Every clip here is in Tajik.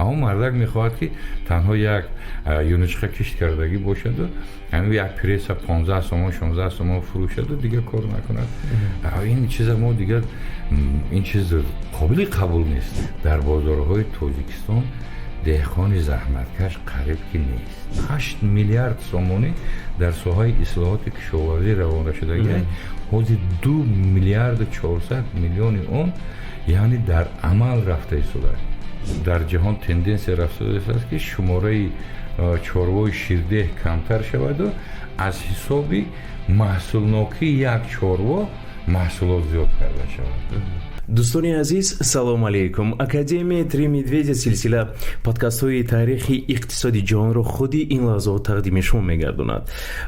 Аммо мардак мехоҳад, ки танҳо як юнучқа кишт кардагӣ бошаду ҳамин як пресса 15 сомон, 16 сомон фурӯшаду дигар кор накунад. Ин чиза мо дигар, ин чиз қобили қабул нест. Дар бозорҳои Тоҷикистон деҳқони заҳматкаш қариб ки нест. 8 миллиард сомонӣ дар соҳаи ислоҳоти кишоварзӣ равона шудагӣ, ҳозир 2 миллиарду 400 миллиони он, яъне, дар амал рафта истодааст. Дар ҷаҳон тенденсия рафта истодааст, ки шумораи чорвои ширдеҳ камтар шаваду аз ҳисоби маҳсулнокии як чорво маҳсулот зиёд карда шавад. Дӯстони азиз, салом алейкум! Академия «Три медведя» силсила подкастҳои таърихи иқтисоди ҷаҳонро худи ин лаҳзаҳо тақдими шумо мегардонад.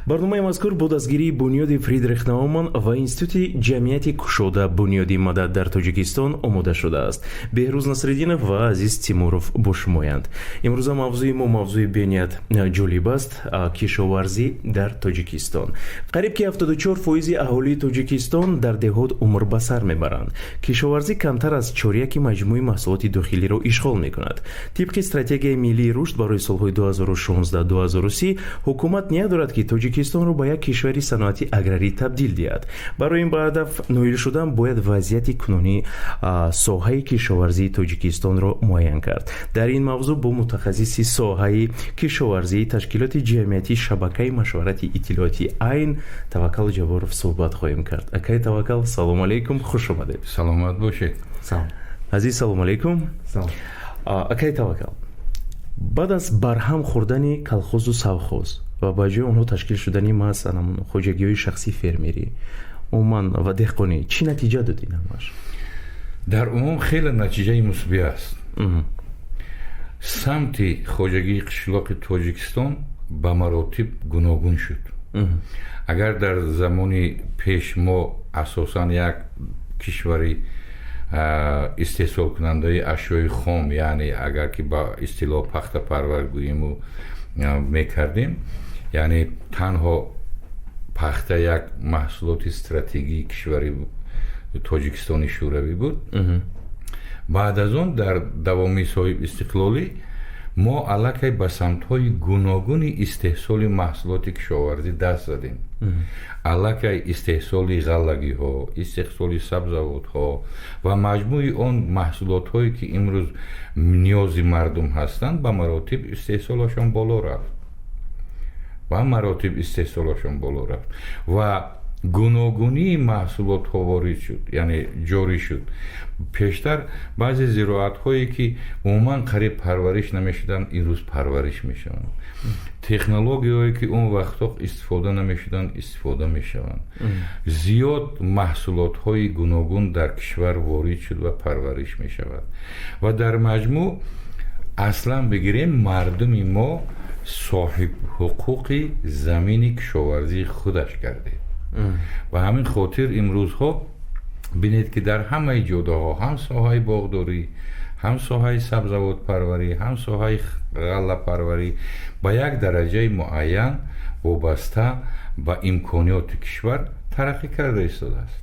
Барномаи мазкур бо дастгирии Бунёди Фридрих Науман ва Институти ҷамъияти кушода Бунёди Мадад дар Тоҷикистон омода шудааст. Беҳрӯз Насриддинов ва Азиз Тимуров бо шумоянд. Имрӯза мавзӯи мо мавзӯи бениҳоят ҷолиб аст: кишоварзӣ дар Тоҷикистон. Қариб ки 74 фоизи аҳолии Тоҷикистон дар деҳот умр ба сар мебаранд. Кишоварзӣ камтар аз чоряки маҷмӯи маҳсулоти дохилиро ишғол мекунад. Тибқи Стратегияи миллии рушд барои солҳои 2016-2030, ҳукумат ният дорад, ки Тоҷикистонро ба як кишвари саноати аграрӣ табдил диҳад. Барои ин ба ҳадаф ноил шудан бояд вазъияти кунунии соҳаи кишоварзии Тоҷикистонро муайян кард. Дар ин мавзӯъ бо мутахассиси соҳаи кишоварзии ташкилоти ҷамъиятии Шабакаи машварати иттилоотии «Айн» Таваккал Ҷабборов суҳбат хоҳем кард. Акай Таваккал, салому алейкум, хуш омадед. Саломат бошед. Салом. Азиз, салому алейкум. Салом. Акай Таваккал, баъд аз барҳам хӯрдани колхозу совхоз ва ба ҷои онҳо ташкил шудани масалан хоҷагиҳои шахсии фермерӣ умуман ва деҳқонӣ, чӣ натиҷа дод ин ҳамаш? Дар умум хеле натиҷаи мусбӣ аст. Самти хоҷагии қишлоқи Тоҷикистон ба маротиб гуногун шуд. Агар дар замони пеш мо асосан як кишвари истеҳсолкунандаи ашёи хом, яъне агар ки ба истилоҳ пахтапарвар гӯиму мекардем, яъне танҳо пахта як маҳсулоти стратегии кишвари Тоҷикистони Шӯравӣ буд, баъд аз он дар давоми соҳибистиқлолӣ мо аллакай ба самтҳои гуногуни истеҳсоли маҳсулоти кишоварзӣ даст задем. Аллакай истеҳсоли ғаллагиҳо, истеҳсоли сабзавотҳо ва маҷмӯи он маҳсулотҳое, ки имрӯз ниёзи мардум ҳастанд, ба маротиб истеҳсолашон боло рафт, ба маротиб истеҳсолашон боло рафт ва гуногунии маҳсулотҳо ворид шуд, яъне ҷорӣ шуд. Пештар баъзе зироатҳое, ки умуман қариб парвариш намешуданд, имрӯз парвариш мешаванд. Технологияҳое, ки он вақтҳо истифода намешуданд, истифода мешаванд. Зиёд маҳсулотҳои гуногун дар кишвар ворид шуд ва парвариш мешавад. Ва дар маҷмӯъ, аслан бигирем, мардуми мо соҳиб ҳуқуқи замини кишоварзии худаш гардид. Ба ҳамин хотир имрӯзҳо бинед, ки дар ҳамаи ҷодаҳо, ҳам соҳаи боғдорӣ, ҳам соҳаи сабзавотпарварӣ, ҳам соҳаи ғаллапарварӣ ба як дараҷаи муайян вобаста ба имкониёти кишвар тараққӣ карда истодааст.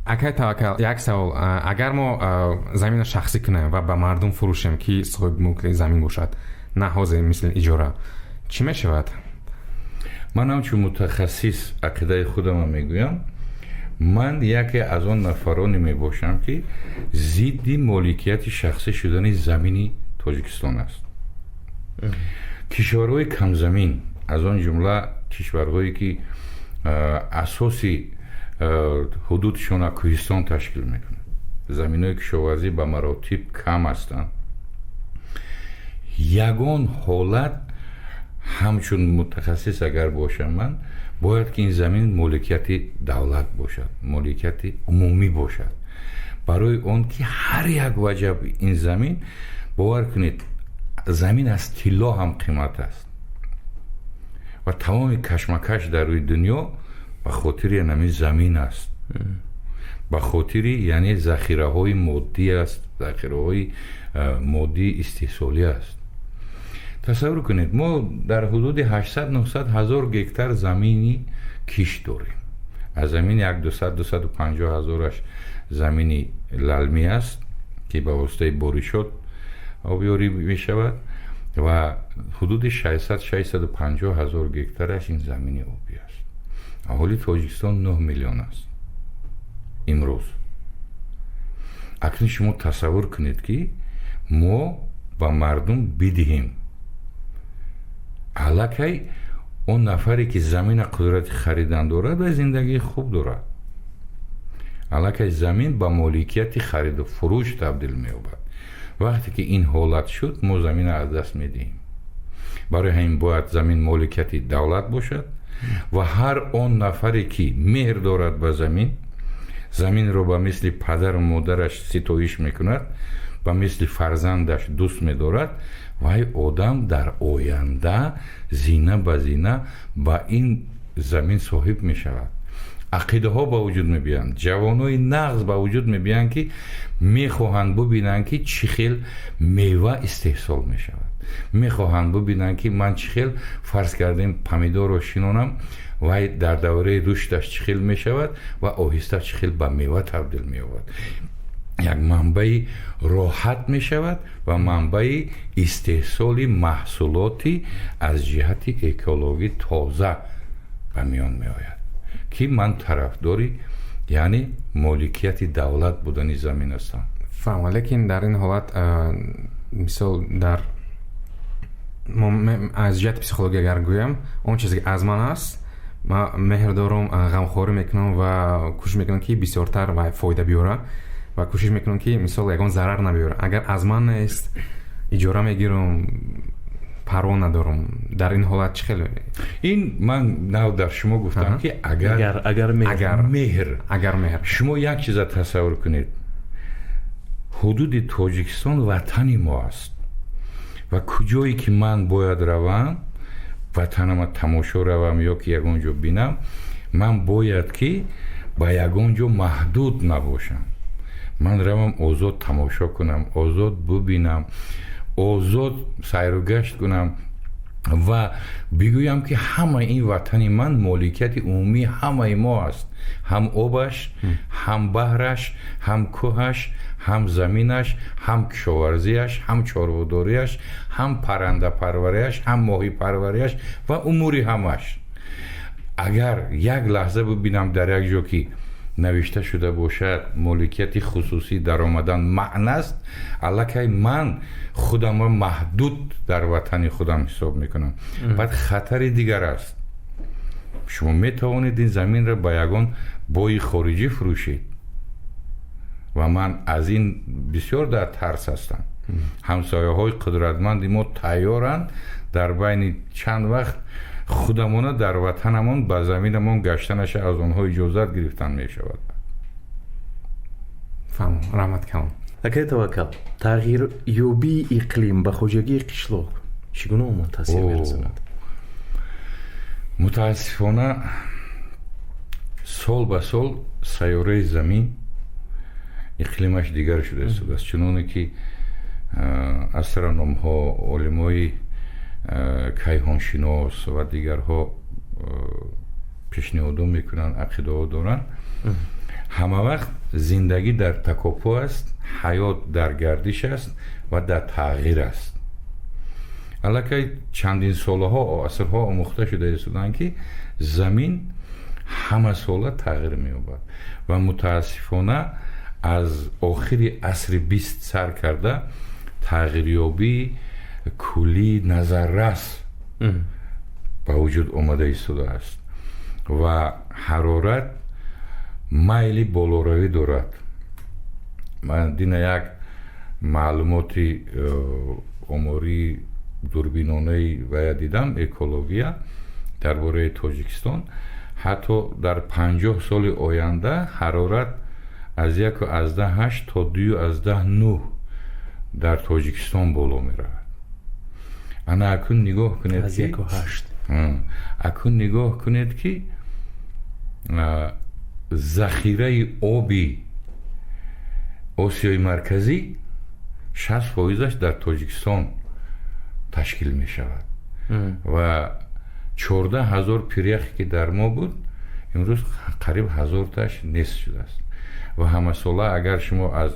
Акай Таваккал, як савол: агар мо заминро шахсӣ кунем ва ба мардум фурӯшем, ки соҳиби мулки замин бошад, на ҳозир мисли иҷора, чӣ мешавад? Ман ҳамчун мутахассис ақидаи худамро мегӯям. Ман яке аз он нафароне мебошам, ки зидди моликияти шахсӣ шудани замини Тоҷикистон аст. Кишварҳои камзамин, аз он ҷумла кишварҳое, ки асоси ҳудудшона кӯҳистон ташкил мекунад, заминҳои кишоварзӣ ба маротиб кам ҳастанд, ягон ҳолат, ҳамчун мутахассис агар бошам ман, бояд ки ин замин моликияти давлат бошад, моликияти умумӣ бошад, барои он ки ҳар як ваҷаб ин замин, бовар кунед, замин аз тилло ҳам қимат аст ва тамоми кашмакаш дар рӯи дунё ба хотири ҳамин замин аст, ба хотири, яъне, захираҳои моддӣ аст, захираҳои моддии истеҳсолӣ аст. Тасаввур кунед, мо дар ҳудуди 800-900 ҳазор гектар замини кишт дорем. Аз замини як 200-250 ҳазораш замини лалмӣ аст, ки ба воситаи боришот Обёрӣ мешавад ва ҳудуди 600-650 ҳазор гектараш ин замини обӣ аст. Аҳолии Тоҷикистон 9 миллион аст имрӯз. Акнун шумо тасаввур кунед, ки мо ба мардум бидиҳем. Аллакай он нафаре, ки замина қудрати харидан дорад ва зиндагии хуб дорад, аллакай замин ба моликияти хариду фурӯш табдил меёбад. Вақте ки ин ҳолат шуд, мо замина аз даст медиҳем. Барои ҳамин бояд замин моликияти давлат бошад ва ҳар он нафаре, ки меҳр дорад ба замин, заминро ба мисли падару модараш ситоиш мекунад, ба мисли фарзандаш дӯст медорад, вай одам дар оянда зина ба зина ба ин замин соҳиб мешавад. Ақидаҳо ба вуҷуд мебиёянд, ҷавонои нағз ба вуҷуд мебиёянд, ки мехоҳанд бубинанд, ки чӣ хел мева истеҳсол мешавад, мехоҳанд бубинанд, ки ман чӣ хел, фарз кардем, помидорро шинонам, вай дар давраи рушдаш чӣ хел мешавад ва оҳиста чӣ хел ба мева табдил меёбад. Як манбаи роҳат мешавад ва манбаи истеҳсоли маҳсулоти аз ҷиҳати экологӣ тоза ба миён меояд, ки ман тарафдори, яъне, моликияти давлат будани замин ҳастам. Фаҳма, лекин дар ин ҳолат, мисол, дар аз ҷиҳати психология агар гӯям, он чизе ки аз ман аст, ман меҳр дорам, ғамхорӣ мекунам ва кӯшиш мекунам, ки бисёртар ва фоида биёрам, ва кӯшиш мекунам, ки мисол ягон зарар набиёрам. Агар аз ман нест, иҷора мегирам, парво надорам, дар ин ҳолат чӣ хел? Ин ман нав дар шумо гуфтам, ки агар агар меҳр агар меҳр. Шумо як чиза тасаввур кунед: ҳудуди Тоҷикистон ватани мо аст ва куҷое ки ман бояд равам, ватанама тамошо равам ё ки ягон ҷо бинам, ман бояд ки ба ягон ҷо маҳдуд набошам. Ман равам, озод тамошо кунам, озод бубинам, озод сайру гашт кунам ва бигӯям, ки ҳама ин ватани ман моликияти умумии ҳамаи мо аст: ҳам обаш, ҳам баҳраш, ҳам кӯҳаш, ҳам заминаш, ҳам кишоварзиаш, ҳам чорводориаш, ҳам паррандапарвариаш, ҳам моҳипарвариаш ва умури ҳамаш. Агар як лаҳза бибинам дар як ҷо, ки навишта шуда бошад «моликияти хусусӣ даромадан манъ аст», аллакай ман худамро маҳдуд дар ватани худам ҳисоб мекунам. Баъд хатари дигар аст: шумо метавонед ин заминро ба ягон бои хориҷӣ фурӯшед ва ман аз ин бисёр дар тарс ҳастам. Ҳамсояҳои қудратманди мо тайёранд дар байни чанд вақт худамона дар ватанамон ба заминамон гаштанаша аз онҳо иҷозат гирифтан мешавад. Фаҳмам, раҳмат калом. Акай Таваккал, тағйирёбии иқлим ба хоҷагии қишлоқ чӣ гуна умуман таъсир мерасонад? Мутаассифона, сол ба сол сайёраи замин иқлимаш дигар шуда истодааст. Чуноне ки астрономҳо, олимои кайҳоншинос ва дигарҳо пешниҳодо мекунанд, ақидаҳо доранд, ҳама вақт зиндагӣ дар такопӯ аст, ҳаёт дар гардиш аст ва дар тағйир аст. Аллакай чандин солаҳо, асрҳо омӯхта шуда истоданд, ки замин ҳамасола тағйир меёбад ва мутаассифона аз охири асри 20 сар карда тағйирёбии куллии назаррас ба вуҷуд омада истодааст ва ҳарорат майли болоравӣ дорад. Ман дина як маълумоти омории дурбинонаи вая дидам, экология, дар бораи Тоҷикистон: ҳатто дар 50 соли оянда ҳарорат аз 1,8 то 2,9 дар Тоҷикистон боло меравад. Ана акун нигоҳ кунед. Аз 1,8. Акун нигоҳ кунед, ки захираи оби Осиёи Марказӣ 60 фоизаш дар Тоҷикистон ташкил мешавад ва 14 000 пиряхе ки дар мо буд, имрӯз қариб ҳазорташ нест шудааст. Ва ҳамасола агар шумо аз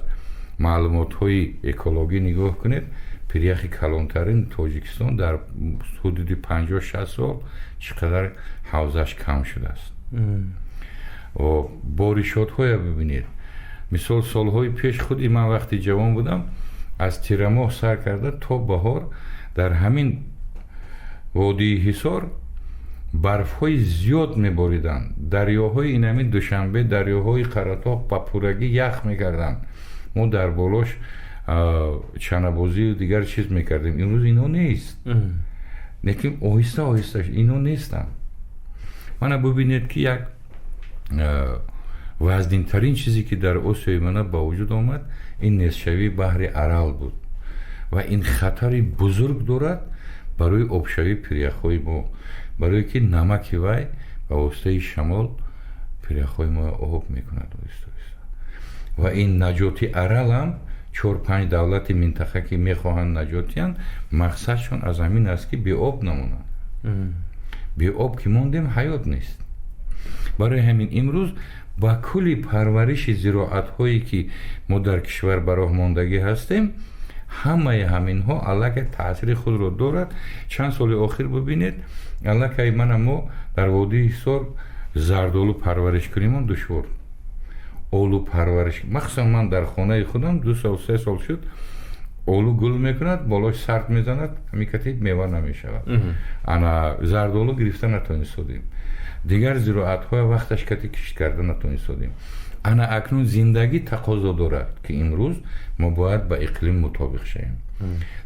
маълумотҳои экологӣ нигоҳ кунед. Пиряхи калонтарин Тоҷикистон дар ҳудуди 50-60 сол чӣ қадар ҳавзаш кам шудааст. Боришотҳоя бибинед. Мисол, солҳои пеш худи ман вақти ҷавон будам, аз тирамоҳ сар карда то баҳор дар ҳамин водии Ҳисор барфҳои зиёд мебориданд. Дарёҳои инами Душанбе, дарёҳои Қаратоғ ба пуррагӣ ях мекарданд. Мо дар болош чанабозию дигар чиз мекардем. Имрӯз инҳо нест, лекин оҳиста оҳиста инҳо нестанд. Мана бубинед, ки як вазнинтарин чизе, ки дар Осиёи Миёна ба вуҷуд омад, ин нестшавии баҳри Арал буд ва ин хатари бузург дорад барои обшавии пиряхҳои мо, барое ки намаки вай ба воситаи шамол пиряхҳои мо об мекунад оҳиста оҳиста. Ва ин наҷоти Аралам чор-панҷ давлати минтақа, ки мехоҳанд наҷот диҳанд, мақсадшон аз ҳамин аст, ки беоб намонанд. Беоб ки мондем, ҳаёт нест. Барои ҳамин имрӯз ба кулли парвариши зироатҳое, ки мо дар кишвар ба роҳ мондагӣ ҳастем, ҳамаи ҳаминҳо аллакай таъсири худро дорад. Чанд соли охир бибинед, аллакай мана мо дар водии Ҳисор зардолу парвариш кунем, он душвор, олу парвариш, махсусан ман дар хонаи худам 2 сол, 3 сол шуд, олу гул мекунад, болош сард мезанад, ҳамин кати мева намешавад. Ана зардолу гирифта натонистодем, дигар зироатҳоя вақташ кати кишт карда натонистодем. Ана акнун зиндагӣ тақозо дорад, ки имрӯз мо бояд ба иқлим мутобиқ шавем.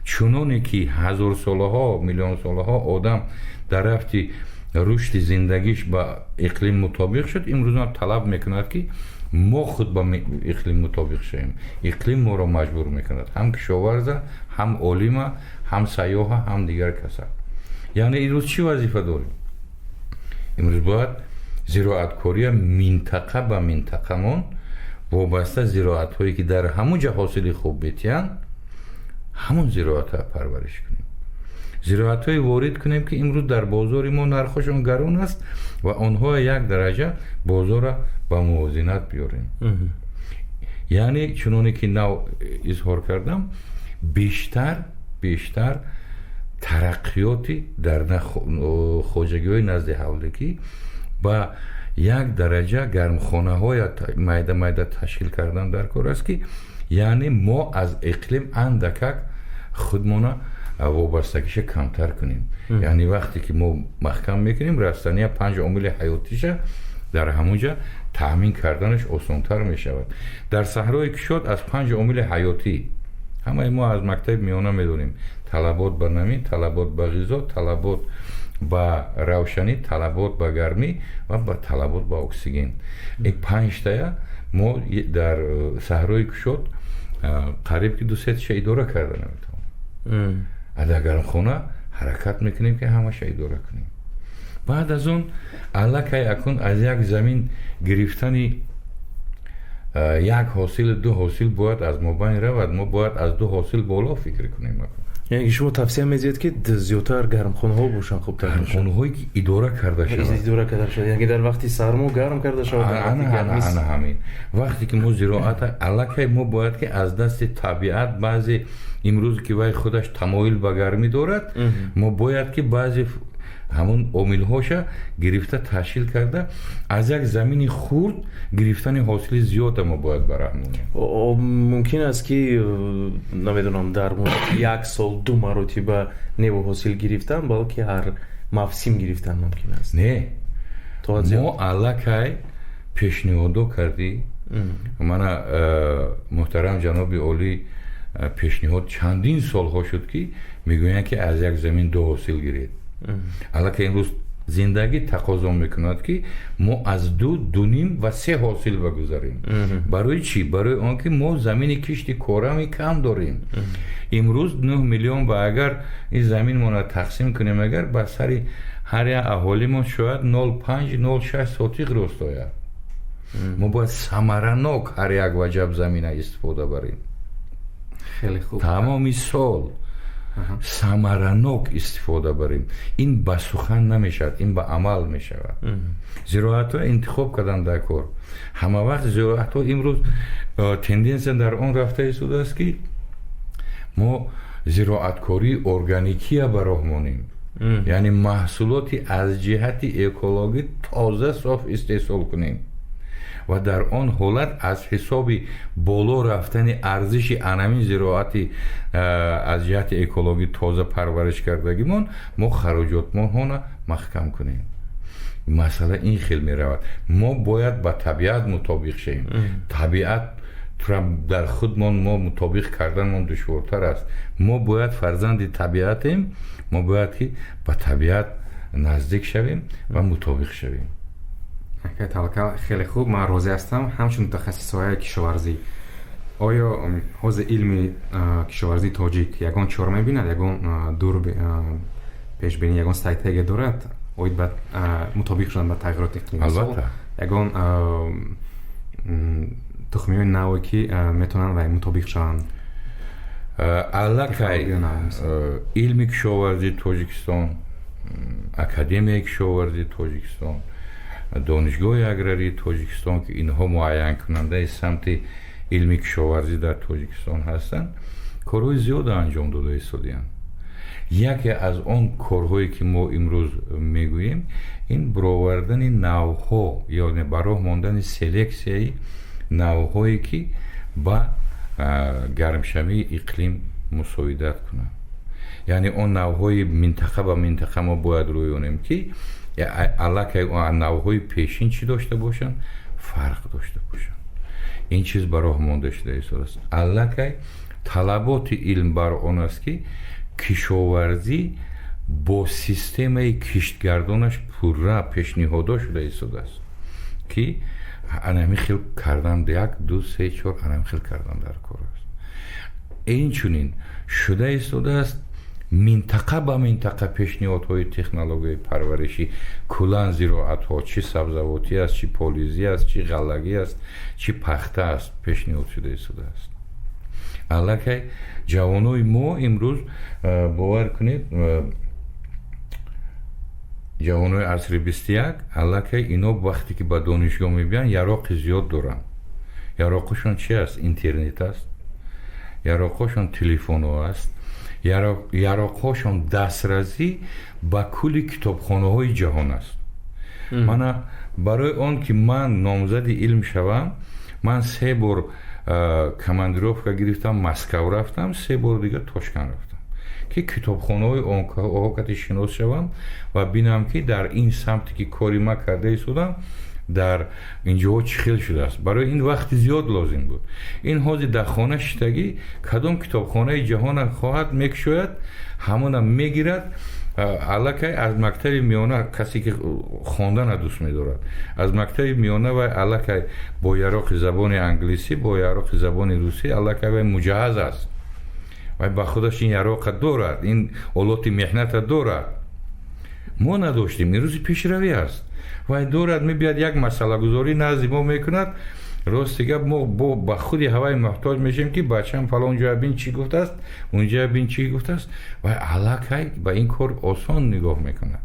Чуноне ки ҳазорсолаҳо, миллионсолаҳо одам дар рафти рушди зиндагиш ба иқлим мутобиқ шуд, имрӯз ҳам талаб мекунад, ки мо худ ба иқлим мутобиқ шавем. Иқлим моро маҷбур мекунад, ҳам кишоварза, ҳам олима, ҳам сайёҳа, ҳам дигар каса. Яъне имрӯз чӣ вазифа дорем? Имрӯз бояд зироаткория минтақа ба минтақамон вобаста, зироатҳое, ки дар ҳамон ҷа ҳосили хуб метиҳанд, ҳамон зироатҳоя парвариш кунем, зироатҳое ворид кунем, ки имрӯз дар бозори мо нархошон гарон аст, ва онҳо як дараҷа бозора ба мувозинат биёрем. Яъне чуноне ки нав изҳор кардам, бештар тараққиёти дар хоҷагиҳои назди ҳавликӣ ба як дараҷа гармхонаҳоя майда майда ташкил кардан дар кор аст, ки яъне мо аз иқлим андакак худмона вобастагиша камтар кунем. Яъне вақте ки мо маҳкам мекунем, растания панҷ омили ҳаётиша дар ҳамунҷа таъмин карданаш осонтар мешавад. Дар саҳрои кушод аз панҷ омили ҳаётӣ ҳамаи мо аз мактаби миёна медонем: талабот ба намӣ, талабот ба ғизо, талабот ба равшанӣ, талабот ба гармӣ ва ба талабот ба оксиген. Ин панҷтая мо дар саҳрои кушод қариб ки ду-сеташа идора карда наметавонем. А дар гармхона ҳаракат мекунем, ки ҳамаша идора кунем. Баъд аз он аллакай акун аз як замин гирифтани як ҳосил, ду ҳосил бояд аз мобайн равад. Мо бояд аз ду ҳосил боло фикр кунем. Яъне ки шумо тавсия медиҳед, ки зиёдтар гармхонаҳо бошанд, хубтар? Гармхонаҳое, ки идора карда шавад. Идора карда шавад, яъне дар вақти сармо гарм карда шавад. Ана ҳамин вақте ки мо зироата аллакай мо бояд ки аз дасти табиат баъзе, имрӯз ки вай худаш тамоил ба гармӣ дорад, мо бояд ки баъзе ҳамон омилҳоша гирифта, ташкил карда, аз як замини хурд гирифтани ҳосили зиёда мо бояд бараҳ монем. Мумкин аст, ки намедонам, дар муддати як сол ду маротиба неву ҳосил гирифтан, балки ҳар мавсим гирифтан мумкин аст? Не, мо аллакай пешниҳодо кардӣ. Мана муҳтарам ҷаноби олӣ пешниҳод чандин солҳо шуд, ки мегӯянд, ки аз як замин ду ҳосил гиред. Аллакай имрӯз зиндагӣ тақозо мекунад, ки мо аз ду, дуним ва се ҳосил багузарем. Барои чӣ? Барои он ки мо замини кишти корами кам дорем. Имрӯз 9 миллион ба агар ин заминмонро тақсим кунем, агар ба сари ҳар як аҳолимон шояд 0,5, 0,6 сотиқ рост ояд. Мо бояд самаранок ҳар як ваҷаб замина истифода барем. Хеле хуб. Тамоми сол самаранок истифода барем. Ин ба сухан намешавад, ин ба амал мешавад. Зироатҳо интихоб кардан дар кор. Ҳама вақт зироатҳо, имрӯз тенденсия дар он рафта истодааст, ки мо Зироаткории органикия ба роҳ монем, яъне маҳсулоти аз ҷиҳати экологӣ тоза, соф истеҳсол кунем ва дар он ҳолат аз ҳисоби боло рафтани арзиши анамин зироати аз ҷиҳати экологӣ тоза парвариш кардагимон мо хароҷотмонҳоро маҳкам кунем. Масъала ин хел меравад. Мо бояд ба табиат мутобиқ шавем. Табиат дар худмон мо мутобиқ карданмон душвортар аст. Мо бояд фарзанди табиатем, мо бояд ки ба табиат наздик шавем ва мутобиқ шавем. Акай Таваккал, хеле хуб, ман розӣ ҳастам. Ҳамчун мутахассиси соҳаи кишоварзӣ, оё ҳозир илми кишоварзии тоҷик ягон чора мебинад, ягон дур пешбинӣ, ягон стратегия дорад оид ба мутобиқ шудан ба тағйироти иқлим? Албатта. Ягон тухмиҳои наве, ки метавонанд ва мутобиқ шаванд? Аллакай илми кишоварзии Тоҷикистон, Академияи кишоварзии Тоҷикистон, Донишгоҳи аграрии Тоҷикистон, ки инҳо муайянкунандаи самти илми кишоварзӣ дар Тоҷикистон ҳастанд, корҳои зиёде анҷом дода истодианд. Яке аз он корҳое, ки мо имрӯз мегӯем, ин баровардани навъҳо ё ба роҳ мондани селексияи навъҳое, ки ба гармшавии иқлим мусоидат кунанд. Яъне он навъҳои минтақа ба минтақа мо бояд рӯёнем, ки аллакай навъҳои пешин чӣ дошта бошанд, фарқ дошта бошанд. Ин чиз ба роҳ монда шуда истодааст. Аллакай талаботи илм бар он аст, ки кишоварзӣ бо системаи киштгардонаш пурра пешниҳодо шуда истодааст, ки анами хел кардан, як, ду, се, чор, анами хел кардан дар кор аст. Инчунин шуда истодааст минтақа ба минтақа пешниҳодҳои технологияи парвариши куллан зироатҳо, чӣ сабзавотӣ аст, чӣ полизӣ аст, чӣ ғаллагӣ аст, чӣ пахта аст, пешниҳод шуда истодааст. Аллакай ҷавонои мо имрӯз, бовар кунед, ҷавонои асри 21 аллакай ино вақте ки ба донишгоҳ мебиёнд, яроқи зиёд доранд. Яроқашон чи аст? Интернет аст, яроқҳошон телефонҳо аст, яроқҳошон дастрасӣ ба кулли китобхонаҳои ҷаҳон аст. Мана барои он ки ман номзади илм шавам, ман се бор командировка гирифтам, Москав рафтам, се бор дигар Тошканд рафтам, ки китобхонаҳои онҳо шинос шавам ва бинам, ки дар ин самте, ки кори ман карда истодам, дар инҷоҳо чӣ хел шудааст. Барои ин вақти зиёд лозим буд. Ин ҳозир дар хона шиштагӣ кадом китобхонаи ҷаҳона хоҳад, мекушояд, ҳамона мегирад. Аллакай аз мактаби миёна касе ки хондана дӯст медорад, аз мактаби миёна вай аллакай бо яроқи забони англисӣ, бо яроқи забони русӣ аллакай вай муҷаҳаз аст. Вай ба худаш ин яроқа дорад, ин олоти меҳната дорад. Мо надоштем. Имрӯзи пешравӣ аст, вай дорад, мебиёд, як масъалагузорӣ назди мо мекунад. Рости гап, мо ба худи ҳавай муҳтоҷ мешем, ки бачам фалон ҷоя бин, чӣ гуфтааст, унҷоя бин, чӣ гуфтааст. Вай аллакай ба ин кор осон нигоҳ мекунад.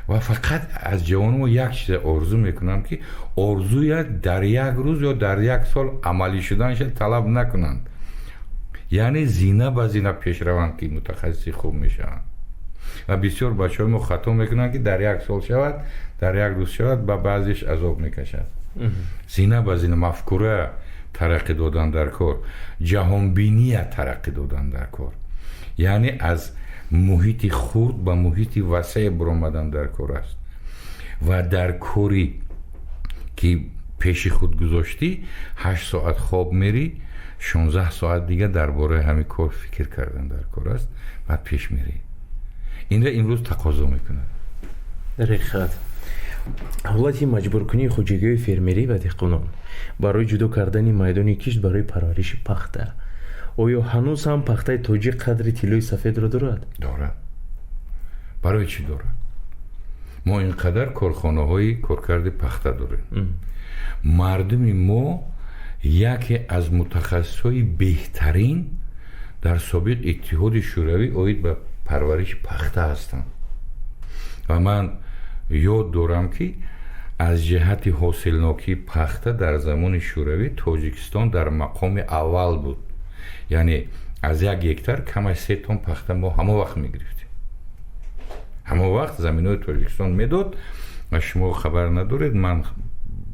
Ва фақат аз ҷавони мо як чиза орзу мекунам, ки орзуя дар як рӯз ё дар як сол амалӣ шуданша талаб накунанд, яъне зина ба зина пеш раванд, ки мутахассиси хуб мешаванд. Ва бисёр бачаҳои мо хато мекунанд, ки дар як сол шавад, дар як рӯз шавад, ба баъзеш азоб мекашад. Зина ба зина мафкура тараққӣ додан дар кор, ҷаҳонбиния тараққӣ додан дар кор, яъне аз муҳити хурд ба муҳити васеъ баромадан дар кор аст. Ва дар кори ки пеши худ гузоштӣ, 8 соат хоб мерӣ, 16 соат дига дар бораи ҳамин кор фикр кардан дар кор аст, баъд пеш мерӣ. Инра имрӯз тақозо мекунад. Дар ҳақиқат, ҳолати маҷбуркунии хоҷагиҳои фермерӣ ва деҳқонон барои ҷудо кардани майдони кишт барои парвариши пахта, оё ҳанӯз ҳам пахтаи тоҷик қадри тиллои сафедро дорад? Дорад. Барои чӣ дорад? Мо ин қадар корхонаҳои коркарди пахта дорем. Мардуми мо яке аз мутахассисҳои беҳтарин дар собиқ Иттиҳоди Шӯравӣ оид ба парвариши пахта ҳастанд. Ва ман ёд дорам, ки аз ҷиҳати ҳосилнокии пахта дар замони Шӯравӣ Тоҷикистон дар мақоми аввал буд, яъне Аз 1 гектар камаш 3 тонн пахта мо ҳамон вақт мегирифтем. Ҳамон вақт заминҳои Тоҷикистон медод ва шумо хабар надоред, ман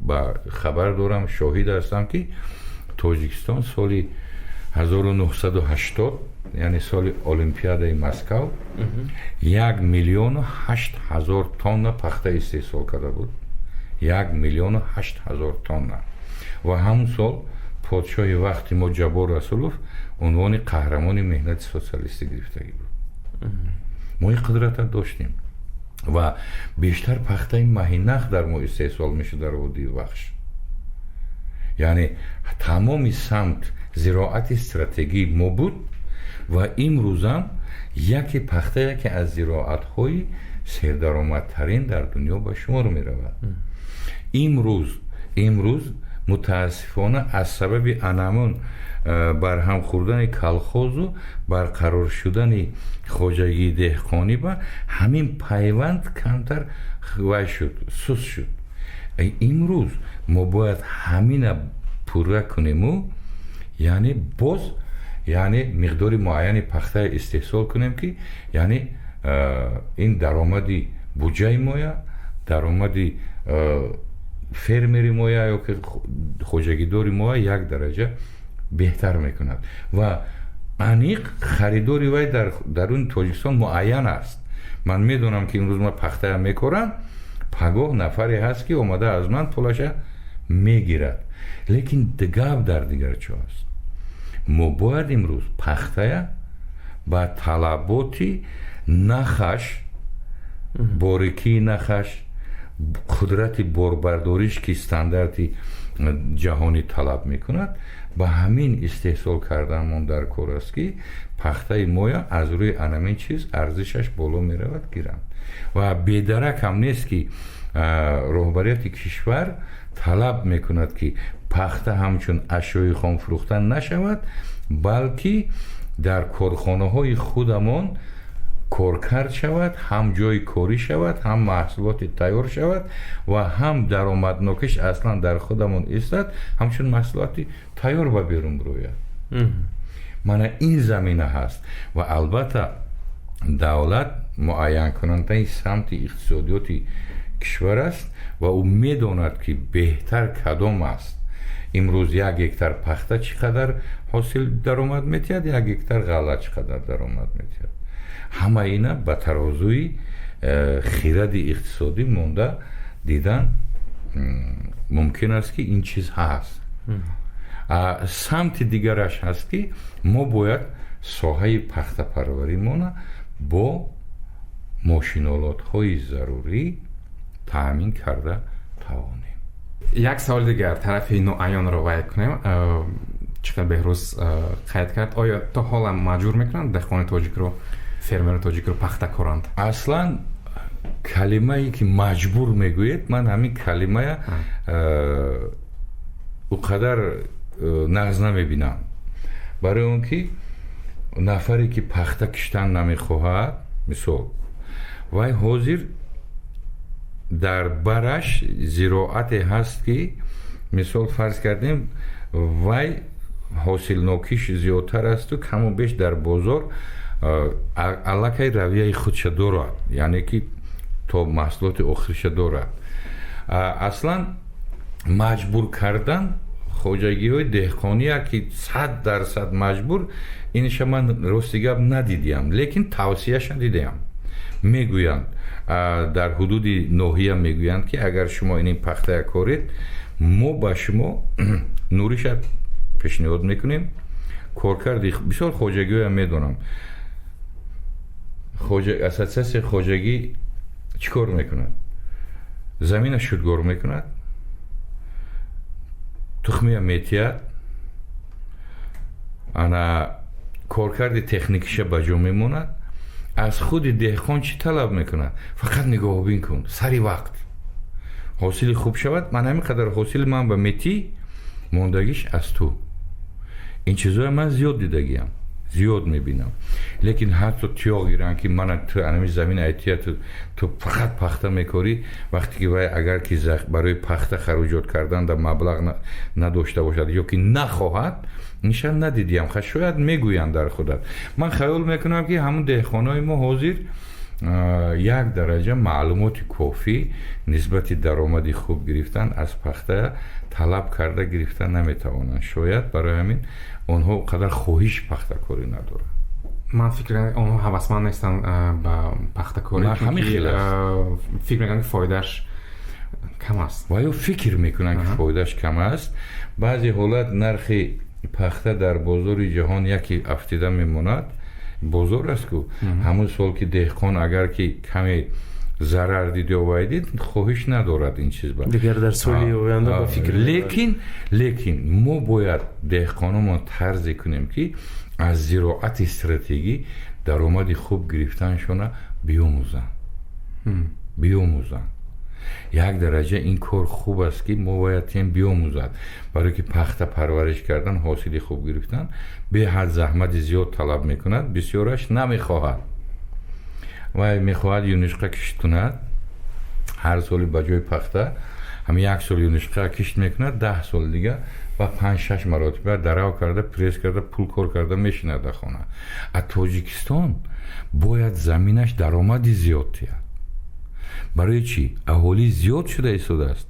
ба хабар дорам, шоҳид ҳастам, ки Тоҷикистон соли 1980, яъне соли Олимпиадаи Москав, 1 800 000 тонна пахта истеҳсол карда буд. 1 800 000 тонна. Ва ҳамон сол подшоҳи вақти мо Ҷаббор Расулов унвони қаҳрамони меҳнати социалистӣ гирифтагӣ буд. Мо ин қудратро доштем ва бештар пахтаи маҳинах дар мо истеҳсол мешуд дар водии Вахш. Яъне тамоми самт зироати стратегии мо буд ва имрӯзам яке пахта яке аз зироатҳои сердаромадтарин дар дунё ба шумор меравад. Имрӯз мутаассифона аз сабаби анамун барҳам хӯрдани колхозу барқарор шудани хоҷагии деҳқонӣ ба ҳамин пайванд камтар вай шуд, сус шуд. Имрӯз мо бояд ҳамина пурра кунему, яъне боз, яъне миқдори муайяни пахтаи истеҳсол кунем, ки яъне ин даромади буҷаи моя, даромади фермери моя ё ки хоҷагидори моя як дараҷа беҳтар мекунад. Ва аниқ харидори вай дар даруни Тоҷикистон муайян аст. Ман медонам, ки имрӯз ман пахтая мекорам, пагоҳ нафаре ҳаст, ки омада аз ман пулаша мегирад. Лекин гап дар дигар чо аст. Мо бояд имрӯз пахтая ба талаботи нахаш, борикии нахаш, қудрати борбардориш, ки стандарти ҷаҳонӣ талаб мекунад, ба ҳамин истеҳсол карданмон дар кор аст, ки пахтаи моя аз рӯи анамин чиз арзишаш боло меравад, гиранд. Ва бедарак ҳам нест, ки роҳбарияти кишвар талаб мекунад, ки пахта ҳамчун ашёи хом фурӯхта нашавад, балки дар корхонаҳои худамон коркард шавад, ҳам ҷои корӣ шавад, ҳам маҳсулоти тайёр шавад ва ҳам даромаднокиш аслан дар худамон истад, ҳамчун маҳсулоти тайёр ба берун бирояд. Мана ин замина ҳаст. Ва албатта давлат муайянкунандаи самти иқтисодиёти кишвар аст ва ӯ медонад, ки беҳтар кадом аст. Имрӯз 1 гектар пахта чӣ қадар ҳосил даромад метиҳад, 1 гектар ғалла чӣ қадар даромад метиҳад. Ҳама ина ба тарозуи хиради иқтисодӣ монда дидан мумкин аст, ки ин чиз ҳаст. Самти дигараш ҳаст, ки мо бояд соҳаи пахтапарваримона бо мошинолотҳои зарурӣ таъмин карда тавонем. Як саволи дигар тарафи ноаёнро вай кунем. Чӣ қадр Беҳрӯз қайд кард, оё то ҳолам маҷбур мекунанд деҳқони тоҷикро, фермери тоҷикро пахта коранд? Аслан калимае, ки маҷбур мегӯед, ман ҳамин калимая ӯ қадар нағз намебинам, барои он ки нафаре, ки пахта киштан намехоҳад, мисол, вай ҳозир дар бараш зироате ҳаст, ки мисол фарз кардем, вай ҳосилнокиш зиёдтар асту каму беш дар бозор аллакай равияи худша дорад, яъне ки то маҳсулоти охириша дорад. Аслан маҷбур кардан хоҷагиҳои деҳқония, ки 100% маҷбур, инша ман рости гап надидиям, лекин тавсияша дидаям. Мегӯянд, дар ҳудуди ноҳия мегӯянд, ки агар шумо ин пахтая коред, мо ба шумо нуриша пешниҳод мекунем. Коркарди бисёр хоҷагиҳоям медонам. Ассотсиатсияи хоҷагӣ чӣ кор мекунад? Замина шудгор мекунад, тухмия метиҳад, ана коркарди техникиша ба ҷо мемонад. Аз худи деҳқон чӣ талаб мекунад? Фақат нигоҳубин кун, сари вақт ҳосили хуб шавад, ман ҳамин қадар ҳосили ман ба метӣ, мондагиш аз ту. Ин чизҳоя ман зиёд дидагиям. Зиёд мебинам. Лекин ҳатто тиёқ гиранд, ки мана ту анами замин айтия, ту фақат пахта мекорӣ. Вақте ки вай агар ки барои пахта харуҷот кардан дар маблағ надошта бошад ё ки нахоҳад, нишон надидиям. Ха, шояд мегӯянд дар худат. Ман хаёл мекунам, ки ҳамун деҳқонои мо ҳозир як дараҷа маълумоти кофӣ нисбати даромади хуб гирифтан аз пахта талаб карда гирифта наметавонанд. Шояд барои ҳамин онҳо қадар хоҳиши пахтакорӣ надоранд. Ман фикр, онҳо ҳавасманд нестанд ба пахтакорӣ. Ҳамин хел аст. Фикр мекунанд, ки фоидааш кам аст. Ва ё фикр мекунанд, ки фоидааш кам аст. Баъзе ҳолат нархи пахта дар бозори ҷаҳон яке афтида мемонад, бозор аст ку. Ҳамун сол ки деҳқон агар ки каме зарар дид ё вай дид, хоҳиш надорад ин чиз ба. Дигар дар соли оянда ба фикр. Лекин мо бояд деҳқономон тарзе кунем, ки аз зироати стратегӣ даромади хуб гирифтаншона биёмӯзанд. Як дараҷа ин кор хуб аст, ки мо бояд тем биёмӯзад, барое ки пахта парвариш кардан, ҳосили хуб гирифтан беҳад заҳмати зиёд талаб мекунад. Бисёраш намехоҳад. Вай мехоҳад юнучқа кишт кунад ҳар соли ба ҷои пахта. Ҳамин як сол юнучқа кишт мекунад, 10 соли дига ба панҷ-шаш маротиба дарав карда, пресс карда, пул кор карда мешинад дар хона. А Тоҷикистон бояд заминаш даромади зиёд диҳад. Барои чӣ? Аҳолӣ зиёд шуда истодааст.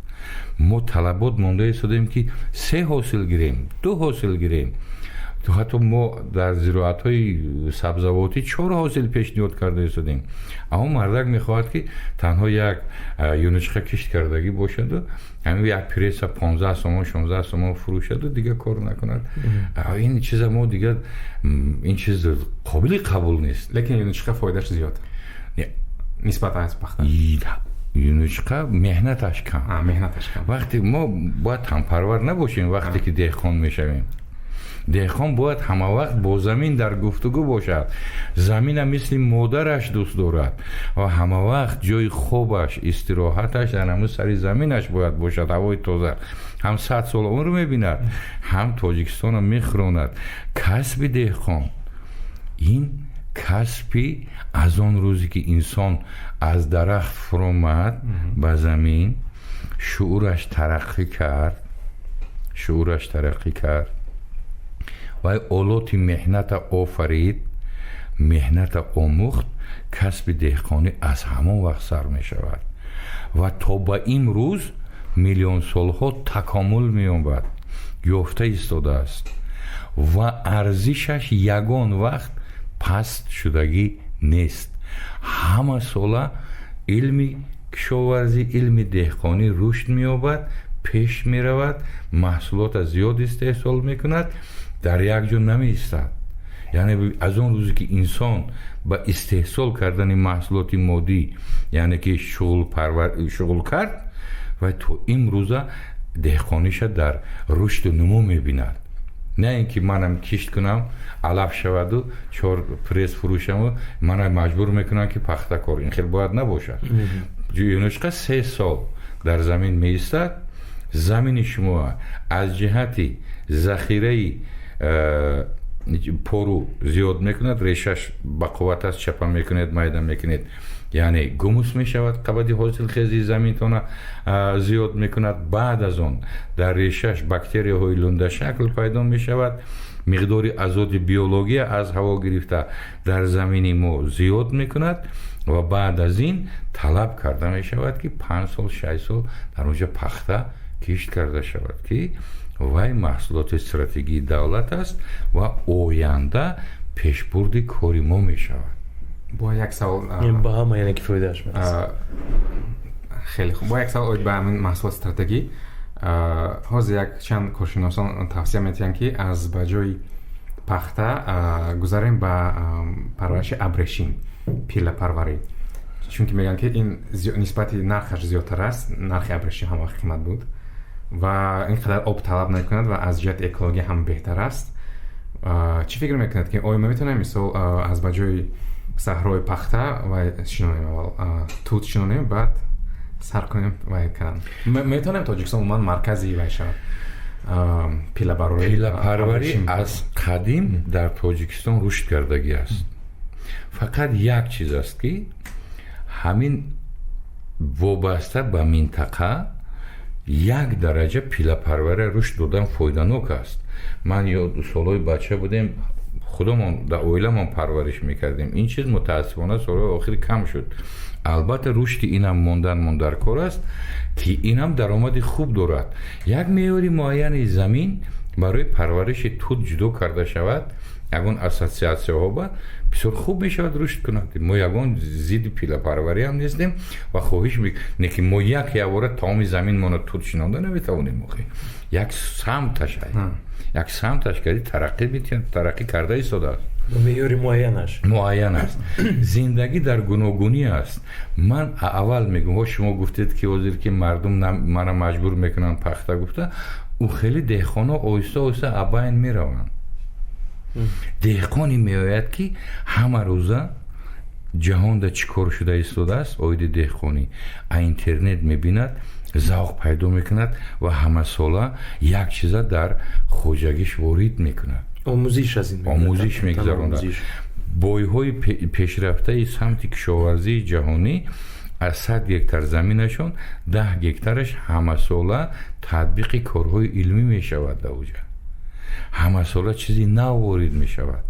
Мо талабот монда истодаем, ки се ҳосил гирем, ду ҳосил гирем. Ҳатто мо дар зироатҳои сабзавотӣ чор ҳосил пешниҳод карда истодем. Аммо мардак мехоҳад, ки танҳо як юнучқа кишт кардагӣ бошаду ҳамин як пресса 15 сомон, 16 сомон фурӯшаду дигар кор накунад. Ин чиза мо дигар, ин чиз қобили қабул нест. Лекин юнучқа фоидааш зиёд нисбат аз пахта. Юнучқа меҳнаташ кам. Меҳнаташ кам. Вақте мо бояд танпарвар набошем, вақте ки деҳқон мешавем, деҳқон бояд ҳамавақт бо замин дар гуфтугӯ бошад. Замина мисли модараш дӯст дорад ва ҳамавақт ҷои хобаш, истироҳаташ дар ҳамун сари заминаш бояд бошад. Ҳавои тоза, ҳам 100 сол умр мебинад, ҳам Тоҷикистонро мехӯронад. Касби деҳқон ин касби аз он рӯзе ки инсон аз дарахт фуромад ба замин, шуураш тараққӣ кард, шуураш тараққӣ кард, вай олоти меҳната офарид, меҳната омӯхт. Касби деҳқонӣ аз ҳамон вақт сар мешавад ва то ба имрӯз миллионсолҳо такомул меёбад, ёфта истодааст ва арзишаш ягон вақт паст шудагӣ нест. Ҳама сола илми кишоварзӣ, илми деҳқонӣ рушд меёбад, пеш меравад, маҳсулота зиёд истеҳсол мекунад, дар як ҷо намеистад. Яъне аз он рӯзе ки инсон ба истеҳсол кардани маҳсулоти моддӣ, яъне ки шуғл кард, ва то имрӯза деҳқониша дар рушду нумӯ мебинад. На ин ки манам кишт кунам, алаф шаваду чор пресс фурӯшаму мана маҷбур мекунам, ки пахтакор. Ин хел бояд набошад. Юнучқа 3 сол дар замин меистад. Замини шумо аз ҷиҳати захираи пору зиёд мекунад, решаш бақувват аст, чапа мекунед, майда мекунед, яъне гумус мешавад, қабати ҳосилхези заминтона зиёд мекунад. Баъд аз он дар решаш бактерияҳои лундашакл пайдо мешавад, миқдори азоти биология аз ҳаво гирифта дар замини мо зиёд мекунад ва баъд аз ин талаб карда мешавад, ки 5 сол, 6 сол дар онҷа пахта кишт карда шавад, ки вай маҳсулоти стратегии давлат аст ва оянда пешбурди кори мо мешавад. Бо як савол. Ба ҳама, яъне ки фоидааш мерасад. Хеле хуб. Бо як савол оид ба ҳамин маҳсулоти стратегӣ. Ҳозир як чанд коршиносон тавсия метиҳанд, ки аз ба ҷои пахта гузарем ба парвариши абрешим, пиллапарварӣ, чунки мегӯянд, ки ин нисбати нархаш зиёдтар аст. Нархи абрешим ҳама вақт қимат буд ва ин қадар об талаб намекунад ва аз ҷиҳати экология ҳам беҳтар аст. Чӣ фикр мекунед, ки оё мо метавонем, мисол, аз ба ҷои саҳрои пахта вай шинонем, аввал тут шинонем, баъд сар кунем вай кардан? Метавонем Тоҷикистон умуман маркази вай шавад? Пиллапарварӣ. Пиллапарварӣ аз қадим дар Тоҷикистон рушд кардагӣ аст. Фақат як чиз аст, ки ҳамин вобаста ба минтақа як дараҷа пиллапарварӣ рушд додан фоиданок аст. Ман ёд, солҳои бача будем, худамон дар оиламон парвариш мекардем. Ин чиз, мутаассифона, солҳои охир кам шуд. Албатта, рушди инам мондан дар кор аст, ки инам даромади хуб дорад. Як меъёри муайяни замин барои парвариши тут ҷудо карда шавад, ягон ассотсиатсияҳо ба бисёр хуб мешавад, рушд кунад. Мо ягон зидди пиллапарварӣ ҳам нестем ва хоҳиш не, ки мо як явора тамоми заминмонро тут шинонда наметавонем. Охи, як самташ, як самташ карди тараққӣ метиҳад, тараққӣ карда истодааст. Меъёри муайянаш. Муайян аст. Зиндагӣ дар гуногунӣ аст. Ман аввал мегӯм, ҳо, шумо гуфтед, ки ҳозир ки мардум мана маҷбур мекунанд пахта гуфта, ӯ хеле деҳқонҳо оҳиста оҳиста абайн мераванд. Деҳқоне меояд, ки ҳама рӯза ҷаҳонда чӣ кор шуда истодааст оиди деҳқонӣ, а интернет мебинад, завқ пайдо мекунад ва ҳамасола як чиза дар хоҷагиш ворид мекунад. Омӯзиш аз ин. Омӯзиш мегузаронад. Бойҳои пешрафтаи самти кишоварзии ҷаҳонӣ аз 100 гектар заминашон 10 гектараш ҳамасола татбиқи корҳои илмӣ мешавад. Дар уҷа ҳамасола чизи нав ворид мешавад.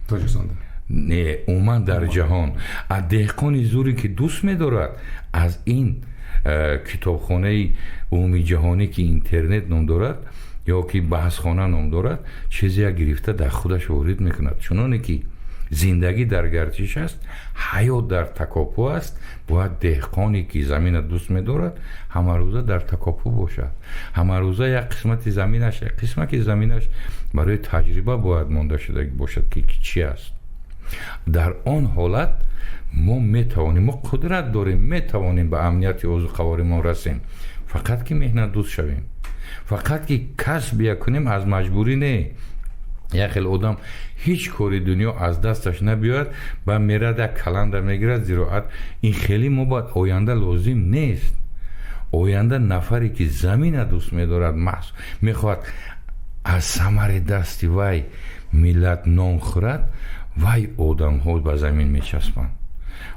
Тоҷикистонда? Не, умуман дар ҷаҳон. А деҳқони зуре, ки дӯст медорад, аз ин китобхонаи умумиҷаҳонӣ, ки интернет ном дорад ё ки баҳсхона ном дорад, чизе гирифта дар худаш ворид мекунад. Чуноне ки зиндагӣ дар гардиш аст, ҳаёт дар такопӯ аст, бояд деҳқоне, ки замина дӯст медорад, ҳамарӯза дар такопӯ бошад. Ҳамарӯза як қисмати заминаш, як қисмаки заминаш барои таҷриба бояд монда шуда бошад, ки чӣ аст. Дар он ҳолат мо метавонем, мо қудрат дорем, метавонем ба амнияти озуқаворимон расем. Фақат ки меҳнатдӯст шавем, фақат ки касбия кунем, аз маҷбурӣ не. Як хел одам ҳеҷ кори дунё аз дасташ набиёяд, ба мерад, як каланда мегирад, зироат. Ин хеле мо бояд оянда лозим нест. Оянда нафаре, ки замина дӯст медорад, маҳз мехоҳад аз самари дасти вай миллат нон хӯрад, вай одамҳо ба замин мечаспанд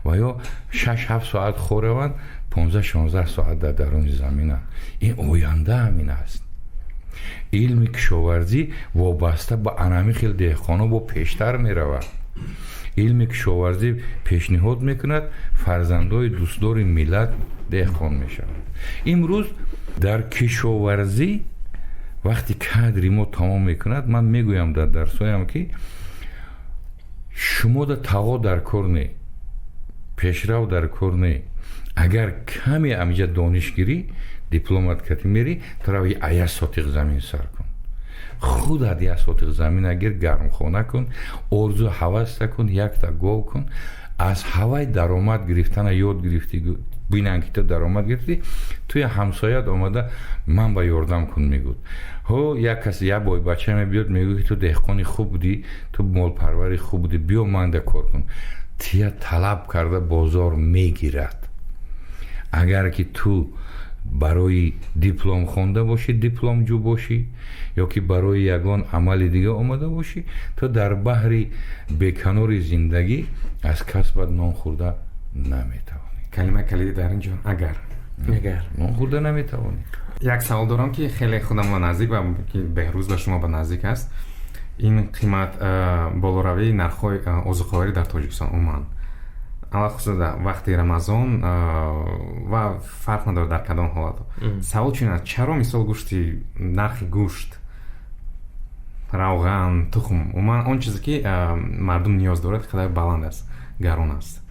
ва ё 6-7 соат хӯраванд, 15-16 соат дар даруни заминанд. Ин оянда ҳамин аст. Илми кишоварзӣ вобаста ба анами хел деҳқонҳо бо пештар меравад. Илми кишоварзӣ пешниҳод мекунад, фарзандои дӯстдори миллат деҳқон мешаванд. Имрӯз дар кишоварзӣ вақти кадри мо тамом мекунад, ман мегӯям дар дарсҳоям, ки шумода тағо дар кор не, пешрав дар кор не. Агар каме амиҷа дониш гирӣ, дипломат кати мери, тарави ая сотиқ замин сар кун, худат як сотиқ замин агир, гармхона кун, орзу ҳаваста кун, якта гов кун, аз ҳавай даромад гирифтана ёд гирифтӣ. Бинан, ки ту даромад гирифтӣ, туя ҳамсоят омада, ман ба ёрдам кун мегӯд. Ҳо, як кас, як бойбача мебиёд, мегӯ, ки ту деҳқони хуб будӣ, ту молпарвари хуб будӣ, биё манда кор кун. Тия талаб карда бозор мегирад. Агар ки ту барои диплом хонда бошӣ, дипломҷӯ бошӣ ё ки барои ягон амали дига омада бошӣ, ту дар баҳри беканори зиндагӣ аз касбат нон хӯрда наметавонӣ. Калимаи калидӣ дар ин ҷо агар. Агар. Нон хӯрда наметавонӣ. Як савол дорам, ки хеле худам ба наздик ва ки Беҳрӯз ба шумо ба наздик аст. Ин қимат болоравии нархҳои озуқаворӣ дар Тоҷикистон умуман, алахусус дар вақти Рамазон, ва фарқ надорад дар кадом ҳолат. Савол чунин аст: чаро, мисол, гӯшти, нархи гӯшт, равған, тухм, умуман он чизе, ки мардум ниёз дорад, қадар баланд аст, гарон аст?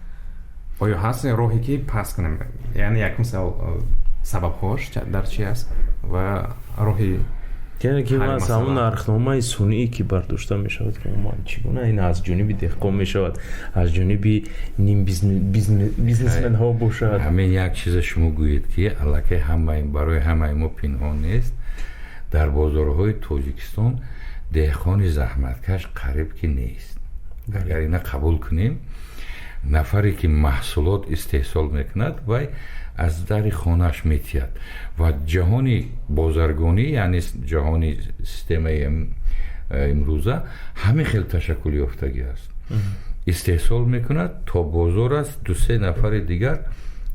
Оё ҳаст роҳе, ки паст кунем? Яъне якум савол, сабабҳош дар чи аст ва роҳи Яъне ки ҳалли аз ҳамон масъала. Нархномаи сунъӣ, ки бардошта мешавад, ки умуман чӣ гуна ин аз ҷониби деҳқон мешавад, аз ҷониби ним бизнесменҳо бошад? Ҳамин як чиза шумо гӯед, ки аллакай ҳамаи барои ҳамаи мо пинҳон нест: дар бозорҳои Тоҷикистон деҳқони заҳматкаш қариб ки нест. Агар ина қабул кунем, Нафаре ки маҳсулот истеҳсол мекунад, вай аз дари хонааш метиҳад ва ҷаҳони бозаргонӣ, яъне ҷаҳони системаи имрӯза ҳамин хел ташаккул ёфтагӣ аст. Истеҳсол мекунад, то бозор аст, ду-се нафари дигар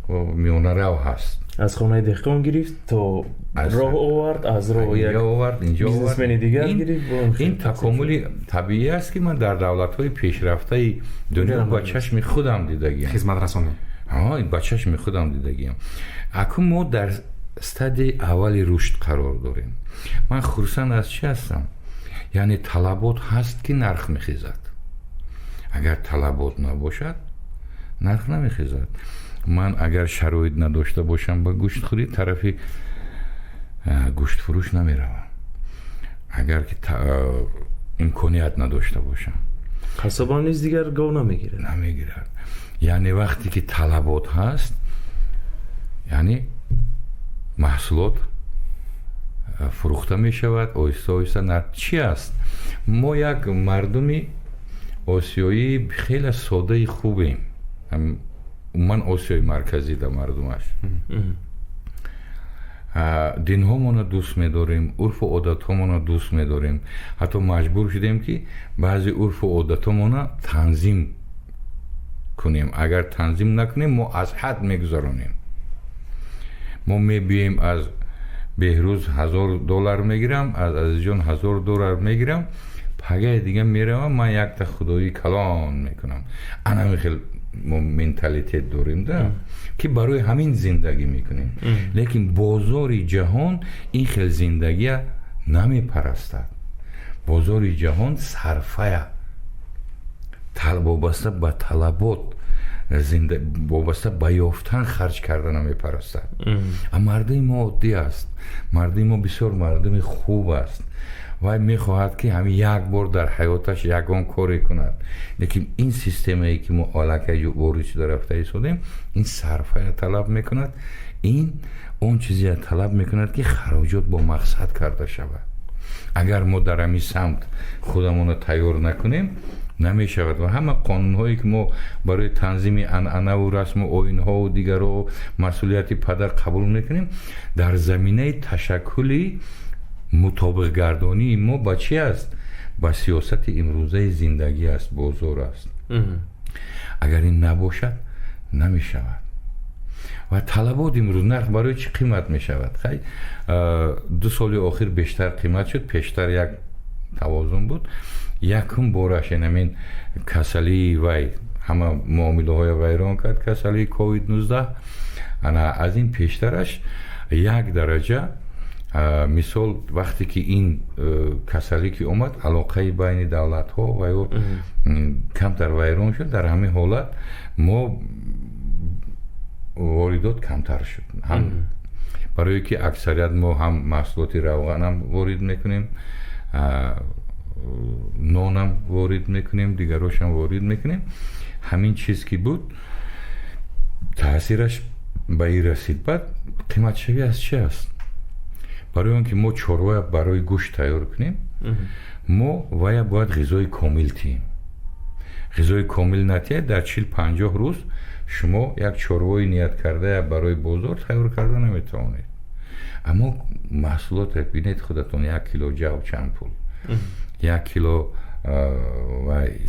миёнарав ҳаст. Аз хонаи деҳқон гирифт то роҳ овард, аз роҳ як овард, инҷо бизнесмени дигар гирифт. Ин такомули табиӣ аст, ки ман дар давлатҳои пешрафтаи дунё ба чашми худам дидагиам. Хизматрасонӣ. Ба чашми худам дидагиам. Акун мо дар стадияи аввали рушд қарор дорем. Ман хурсанд аз чӣ ҳастам? Яъне талабот ҳаст, ки нарх мехезад. Агар талабот набошад, нарх намехезад. Ман агар шароит надошта бошам ба гӯштхӯрӣ, тарафи гӯштфурӯш намеравам. Агар ки имконият надошта бошам. Қассобам низ дигар гов намегирад. Намегирад. Яъне вақте ки талабот ҳаст, яъне маҳсулот фурӯхта мешавад оҳиста оҳиста. Нарх чӣ аст? Мо як мардуми осиёӣ хеле содаи хубем, умуман Осиёи Марказӣ да мардумаш. Динҳомонро дӯст медорем, урфу одатҳомонро дӯст медорем. Ҳатто маҷбур шудем, ки баъзе урфу одатҳомонро танзим кунем. Агар танзим накунем, мо аз ҳад мегузаронем. Мо мебием, аз Беҳрӯз 1000 доллар мегирам, аз Азизҷон 1000 доллар мегирам, пагаи дига меравам, ман якта худои калон мекунам. Анами хел мо менталитет дорем да, ки барои ҳамин зиндагӣ мекунем. Лекин бозори ҷаҳон ин хел зиндагия намепарастад. Бозори ҷаҳон сарфая вобаста ба талабот, вобаста ба ёфтан харҷ карда намепарастад. А мардуми мо оддӣ аст, мардуми мо бисёр мардуми хуб аст. Вай мехоҳад, ки ҳамин як бор дар ҳаёташ ягон коре кунад. Лекин ин системае, ки мо аллакай ворид шуда рафта истодем, ин сарфая талаб мекунад, ин он чизея талаб мекунад, ки хароҷот бо мақсад карда шавад. Агар мо дар ҳамин самт худамонро тайёр накунем, намешавад. Ва ҳама қонунҳое, ки мо барои танзими анъанаву расму оинҳову дигарро, масъулияти падар қабул мекунем, дар заминаи ташаккули мутобиқгардонии мо ба чӣ аст? Ба сиёсати имрӯзаи зиндагӣ аст, бозор аст. Агар ин набошад, намешавад. Ва талабот имрӯз, нарх барои чӣ қимат мешавад? Хай, 2 соли охир бештар қимат шуд, пештар як тавозун буд. Якум бораш инамин касалии вай ҳама муомилаҳоя вайрон кард, касалии ковид 19. Ана аз ин пештараш як дараҷа, мисол, вақте ки ин касалӣ ки омад, алоқаи байни давлатҳо ва ё камтар вайрон шуд. Дар ҳамин ҳолат мо воридот камтар шуд, ҳам барое ки аксарият мо ҳам маҳсулоти равғанам ворид мекунем, нонам ворид мекунем, дигарошам ворид мекунем. Ҳамин чиз ки буд, таъсираш ба ин расид. Баъд қиматшавӣ аз чи аст? Барои он ки мо чорвоя барои гӯшт тайёр кунем, мо вая бояд ғизои комил тиҳем. Ғизои комил натиҳед, дар 40-50 рӯз шумо як чорвои ният кардая барои бозор тайёр карда наметавонед. Аммо маҳсулоте бинед худатон: 1 кило ҷав чанд пул, 1 кило вай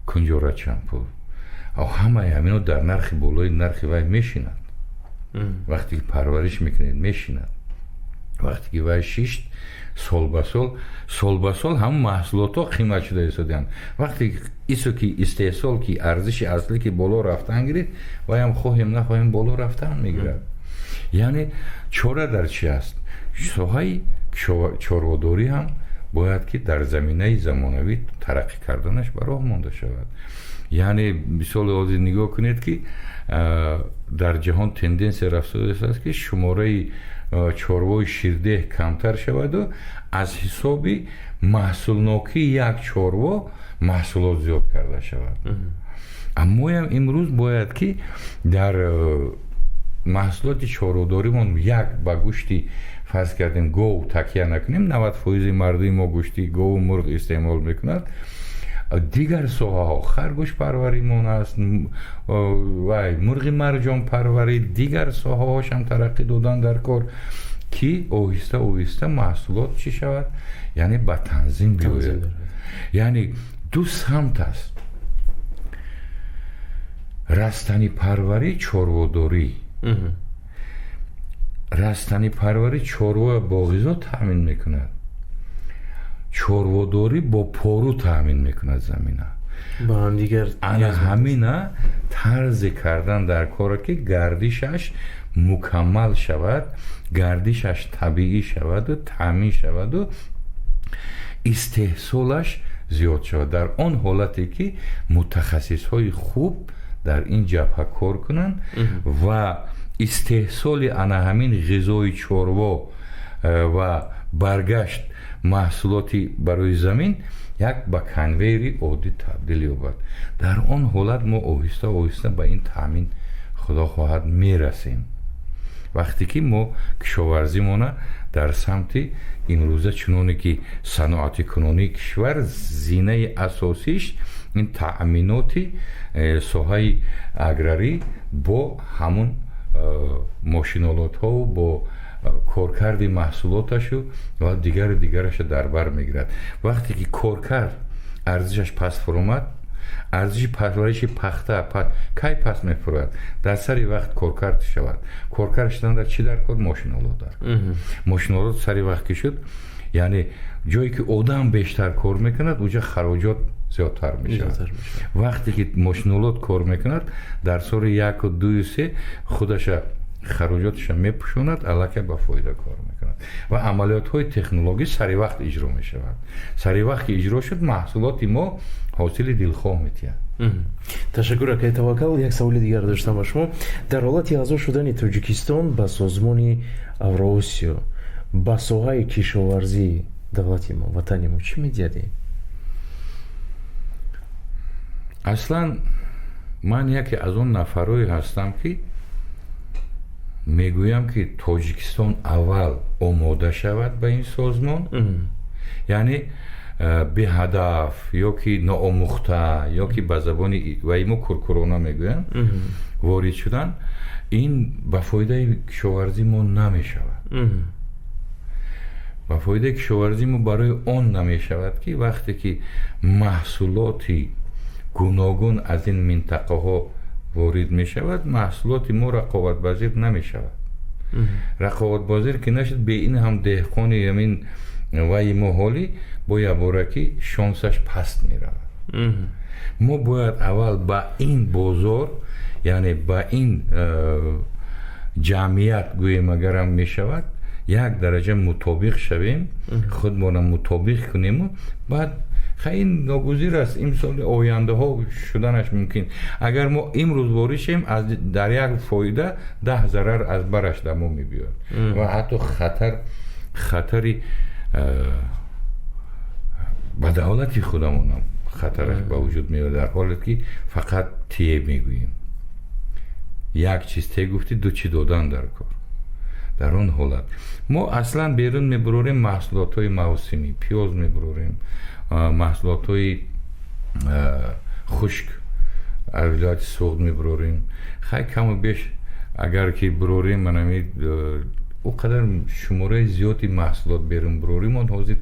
кунҷора чанд пул. Ҳамаи ҳамино дар нархи болои нархи вай мешинад. Вақте ки парвариш мекунед, мешинад. Вақте ки вай шишт, сол ба сол, сол ба сол ҳамн маҳсулотҳо қимат шуда истодианд. Вақте исо ки истеҳсол ки арзиши аслӣ ки боло рафтан гирифт, вайам хоҳем нахоҳем боло рафтан мегирад. Яъне чора дар чи аст? Соҳаи чорводорӣ ҳам бояд ки дар заминаи замонавӣ тараққӣ карданаш ба роҳ монда шавад. Яъне мисоли ҳозир нигоҳ кунед, ки дар ҷаҳон тенденсия рафтааст, ки шумораи чорвои ширдеҳ камтар шаваду аз ҳисоби маҳсулнокии як чорво маҳсулот зиёд карда шавад. Аммоям имрӯз бояд ки дар маҳсулоти чорводоримон як ба гӯшти, фарз кардем, гов такя накунем. 90 фоизи мардуми мо гӯшти гову мурғ истеъмол мекунад. Дигар соҳаҳо харгӯшпарваримон аст, вай мурғи марҷонпарварӣ, дигар соҳаҳошам тараққӣ додан дар кор, ки оҳиста оҳиста маҳсулот чӣ шавад, яъне ба танзим биёяд. Яъне ду самт аст: растанипарварӣ, чорводорӣ. Растанипарварӣ чорво бо ғизо таъмин мекунад, чорводорӣ бо пору таъмин мекунад замина. Ба ҳамдигар. Ана ҳамина тарзе кардан дар кора, ки гардишаш мукаммал шавад, гардишаш табиӣ шаваду таъмин шаваду истеҳсолаш зиёд шавад. Дар он ҳолате ки мутахассисҳои хуб дар ин ҷабҳа кор кунанд ва истеҳсоли ана ҳамин ғизои чорво ва баргашт маҳсулоти барои замин як ба конвейери оддӣ табдил ёбад, дар он ҳолат мо оҳиста оҳиста ба ин таъмин, худо хоҳад, мерасем. Вақте ки мо кишоварзимона дар самти имрӯза, чуноне ки саноатикунонии кишвар зинаи асосиш ин таъминоти соҳаи аграрӣ бо ҳамун мошинолотҳову бо коркарди маҳсулоташу ва дигару дигараша дар бар мегирад. Вақте ки коркард арзишаш паст фуромад, арзиши парвариши пахта кай паст мефурояд? Дар сари вақт коркард шавад. Коркард шудан дар чӣ дар кор? Мошинолот дар кор. Мошинолот сари вақт ки шуд, яъне ҷое ки одам бештар кор мекунад, уҷа хароҷот зиёдтар мешавад. Вақте ки мошинолот кор мекунад, дар соли яку дую се худаша хароҷоташа мепӯшонад, аллакай ба фоида кор мекунад ва амалиётҳои технологӣ сари вақт иҷро мешавад. Сари вақт ки иҷро шуд, маҳсулоти мо ҳосили дилхоҳ метиҳад. Ташаккур, акай Таваккал. Як саволи дигар доштам ба шумо. Дар ҳолати аъзо шудани Тоҷикистон ба созмони Авроосиё ба соҳаи кишоварзии давлати мо, ватани мо чӣ медиҳад? Аслан ман яке аз он нафарое ҳастам, ки мегӯям, ки Тоҷикистон аввал омода шавад ба ин созмон, яъне беҳадаф ё ки ноомӯхта, ё ки ба забони ваи мо куркурона мегӯянд, ворид шудан ин ба фоидаи кишоварзии мо намешавад. Ба фоидаи кишоварзии мо барои он намешавад, ки вақте ки маҳсулоти гуногун аз ин минтақаҳо ворид мешавад, маҳсулоти мо рақобатпазир намешавад. Рақобатпазир ки нашуд, бе ин ҳам деҳқони ҳамин ваи мо ҳолӣ бо якбораки шонсаш паст меравад. Мо бояд аввал ба ин бозор, яъне ба ин ҷамъият гӯем агарам мешавад, як дараҷа мутобиқ шавем, худмонро мутобиқ кунему баъд ин ногузир аст, имсоли ояндаҳо шуданаш мумкин. Агар мо имрӯз ворид шем, дар як фоида 10 зарар аз бараш дар мо мебиёяд ва ҳатто хатари ба давлати худамонам хатараш ба вуҷуд меояд, дар ҳоле ки фақат тие мегӯем. Як чиз те гуфтӣ, ду чӣ додан дар кор. Дар он ҳолат мо аслан берун мебурорем маҳсулотҳои мавсимӣ, пиёз мебурорем, маҳсулотҳои хушк аз вилояти Суғд мебурорем. Хай, каму беш агар ки бурорем, манами о қадар шумораи зиёди маҳсулот берун бурорем, он ҳозир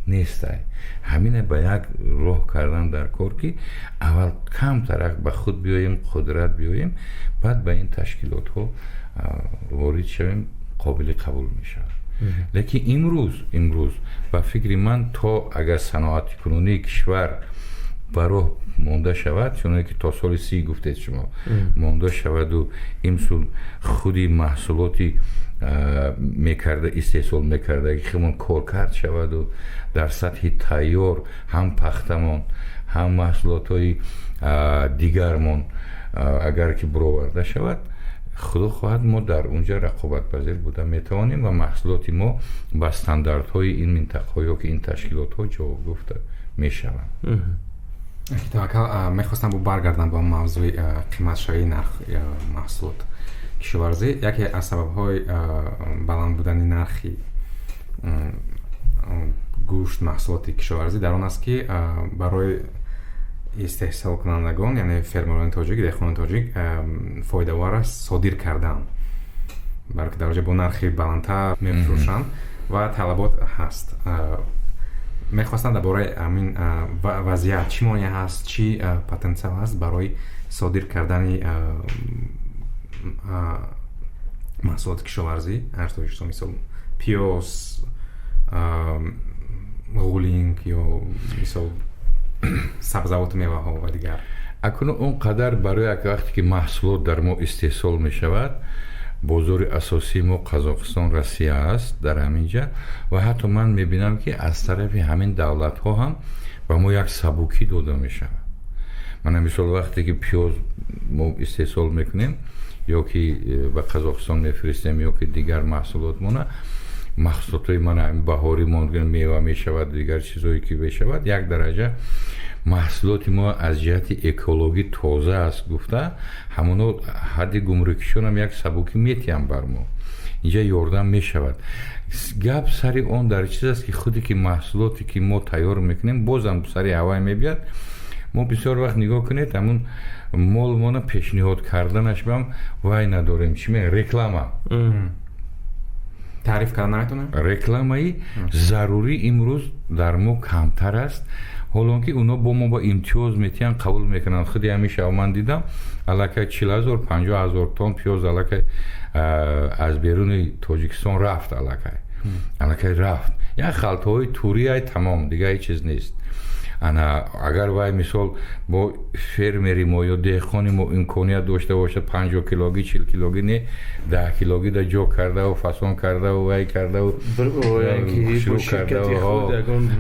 нестай. Ҳамина ба як роҳ кардан дар кор, ки аввал камтарак ба худ биёем, қудрат биёем, баъд ба ин ташкилотҳо ворид шавем, қобили қабул мешавад. Лекин имрӯз ба фикри ман, то агар саноатикунонии кишвар ба роҳ монда шавад, чуноне ки то соли 30 гуфтед шумо, монда шаваду имсол худи маҳсулоти мекарда истеҳсол мекардаги химон коркард шаваду дар сатҳи тайёр ҳам пахтамон, ҳам маҳсулотҳои дигармон агар ки буроварда шавад, худо хоҳад, мо дар унҷа рақобатпазир буда метавонем ва маҳсулоти мо ба стандартҳои ин минтақаҳо ё ки ин ташкилотҳо ҷавоб гуфта мешаванд. Таваккал, мехостам бо баргардам ба мавзӯи қиматшавии нарх маҳсулот кишоварзӣ. Яке аз сабабҳои баланд будани нархи гӯшт, маҳсулоти кишоварзӣ дар он аст, ки барои Истеҳсолкунандагон, яъне фермерони тоҷик, деҳқони тоҷик фоидавор аст содир кардан, балки дар оҷа бо нархи баландтар мефурӯшанд ва талабот ҳаст. Мехостам дар бораи ҳамин вазъият, чӣ монеа ҳаст, чӣ потенсиал ҳаст барои содир кардани маҳсулоти кишоварзӣ аз Тоҷикистон, мисол пиёз, ғулинг ё мисол сабзавоту меваҳо ва дигар. Акнун он қадар барои вақте ки маҳсулот дар мо истеҳсол мешавад, бозори асосии мо Қазоқистон, Россия аст дар ҳамин ҷа. Ва ҳатто ман мебинам, ки аз тарафи ҳамин давлатҳо ҳам ба мо як сабукӣ дода мешавад. Мана мисол, вақте ки пиёз мо истеҳсол мекунем ё ки ба Қазоқистон мефиристем, ё ки дигар маҳсулотмона, маҳсулотҳои мана баҳорӣ мева мешавад, дигар чизҳое ки мешавад, як дараҷа маҳсулоти мо аз ҷиҳати экологӣ тоза аст гуфта, ҳамоно ҳадди гумрукишонам як сабукӣ метиҳам бар мо. Инҷа ёрдам мешавад. Гап сари он дар чиз аст, ки худе ки маҳсулоте ки мо тайёр мекунем, бозам сари ҳавай мебиёд. Мо бисёр вақт, нигоҳ кунед, ҳамун молмона пешниҳод карданаш бам вай надорем, чӣ мегӯянд, реклама. Таъриф кардан наметонем. Рекламаи зарурӣ имрӯз дар мо камтар аст, ҳолон ки онҳо бо мо ба имтиёз метиҳанд, қабул мекунанд. Худи ҳамин шаб ман дидам, аллакай 40 0, 50 000 тонн пиёз аллакай аз беруни Тоҷикистон рафт, аллакай рафт. Як халтаҳои турияй, тамом, дигар ҳеҷ чиз нест. Ана агар вай мисол бо фермери мо ё деҳқони мо имконият дошта бошад, 50 килогӣ, 40 килогӣ не, 10 килогӣ да ҷо кардаву фасон кардаву вай кардаву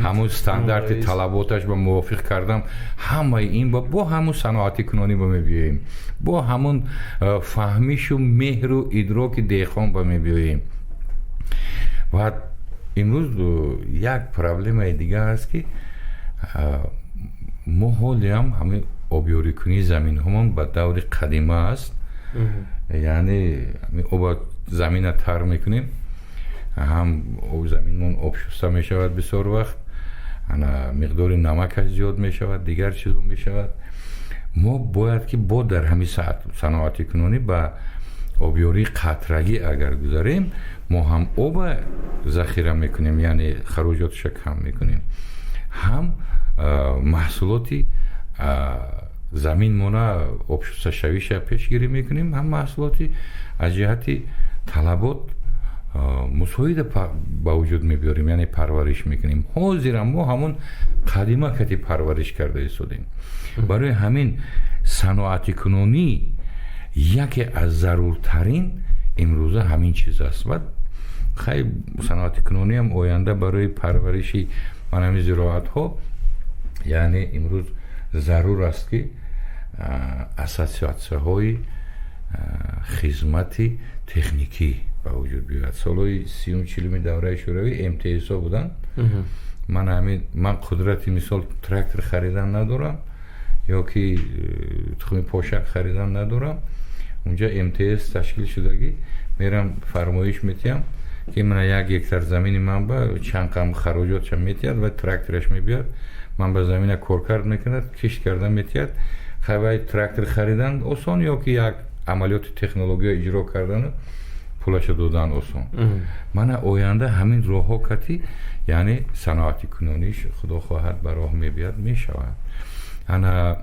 ҳамун стандарти талаботаш ба мувофиқ кардам, ҳамаи ин бо ҳамун саноати кунонӣ ба мебиёем, бо ҳамун фаҳмишу меҳру идроки деҳқон ба мебиёем. Ва имрӯз як проблемаи дигар аст, ки мо ҳолиам ҳамин обёрикунии заминҳомон ба даври қадима аст, яъне оба замина тар мекунем, ҳам заминмон обшуста мешавад, бисёр вақт ана миқдори намакаш зиёд мешавад, дигар чизо мешавад. Мо бояд ки бо дар ҳамин саноати кунонӣ ба обёрии қатрагӣ агар гузарем, мо ҳам оба захира мекунем, яъне хароҷотша кам мекунем, ҳам маҳсулоти заминмона обшусташавиша пешгирӣ мекунем, ҳам маҳсулоти аз ҷиҳати талабот мусоида ба вуҷуд мебиёрем, яъне парвариш мекунем. Ҳозирам мо ҳамон қадима кати парвариш карда истодем. Барои ҳамин саноатикунонӣ яке аз заруртарин имрӯза ҳамин чиз аст. Ва хай, саноатикунониам оянда барои парвариши ман ҳамин зироатҳо, яъне имрӯз зарур аст, ки ассотсиатсияҳои хизмати техникӣ ба вуҷуд биёяд. Солҳои сиюм, чилуми давраи Шӯравӣ МТС-ҳо буданд. Ман ҳамин, ман қудрати мисол трактор харидан надорам ё ки тухми пошак харидан надорам, унҷа МТС ташкил шудагӣ, мерам, фармоиш метиҳам, ки мана як гектар замини ман ба чанд қам хароҷотша метиҳад ва трактораш мебиёд, ман ба замина коркард мекунад, кишт карда метиҳад. Хай, трактор харидан осон ё ки як амалиёти технология иҷро кардану пулаша додан осон? Мана оянда ҳамин роҳҳо кати, яъне саноати кунониш, худо хоҳад, ба роҳ мебиёд, мешавад. Ана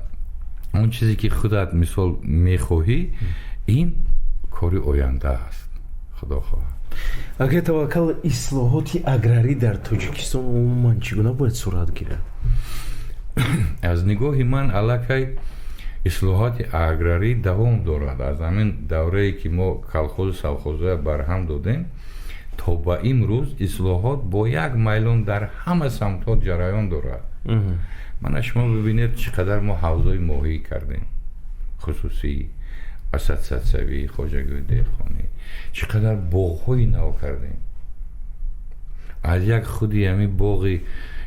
он чизе ки худат мисол мехоҳӣ, ин кори оянда аст, худо хоҳад. Акай Таваккал, ислоҳоти аграрӣ дар Тоҷикистон умуман чӣ гуна бояд сурат гирад? Аз нигоҳи ман, аллакай ислоҳоти аграрӣ давом дорад. Аз ҳамин даврае ки мо колхозу совхозҳоя барҳам додем, то ба имрӯз ислоҳот бо як майлон дар ҳама самтҳо ҷараён дорад. Мана шумо бибинед, чӣ қадар мо ҳавзҳои моҳӣ кардем, хусусӣ, ассотсиатсиявӣ, хоҷагии деҳқонӣ, чӣ қадар боғҳои нав кардем. Аз як худи ҳамин боғи